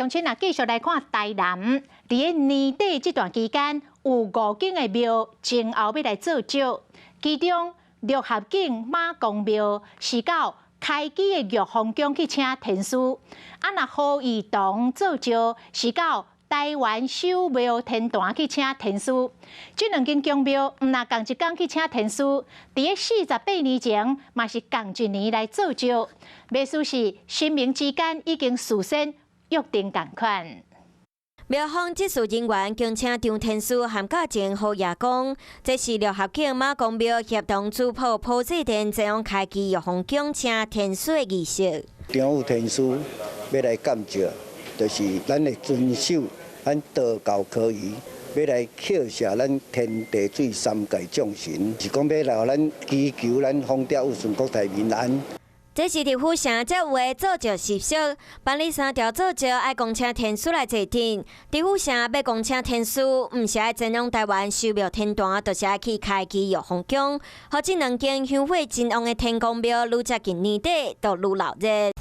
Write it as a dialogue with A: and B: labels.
A: 鄉親啊，繼續來看台南，佇咧年底這段期間，有五間的廟前後欲來做醮，其中六合景媽公廟是到開基的玉皇宮去請天師，啊若好義堂做醮是到台灣守廟天壇去請天師。這兩間宮廟毋但仝一工去請天師，佇咧48年前嘛是仝一年來做醮，意思是神明之間已經事先約定仝款。
B: 廟方執事人員恭請張天師和教前好爺公，這是六合景媽公廟協同主普普濟殿前往開基玉皇宮請天師的儀式。
C: 張武天師欲來鑑醮，就是咱會遵守咱道教科儀，欲來叩謝咱天地水三界眾神，是講欲來予咱祈求咱風調雨順、國泰民安。
B: 這是佇府城才有的做醮習俗，辦理三條做醮愛恭請天師來坐鎮。佇府城欲恭請天師，毋是愛前往台灣修廟天壇，就是愛去開基玉皇宮。予這兩間香火真旺的天公廟，愈接近年底就愈鬧熱。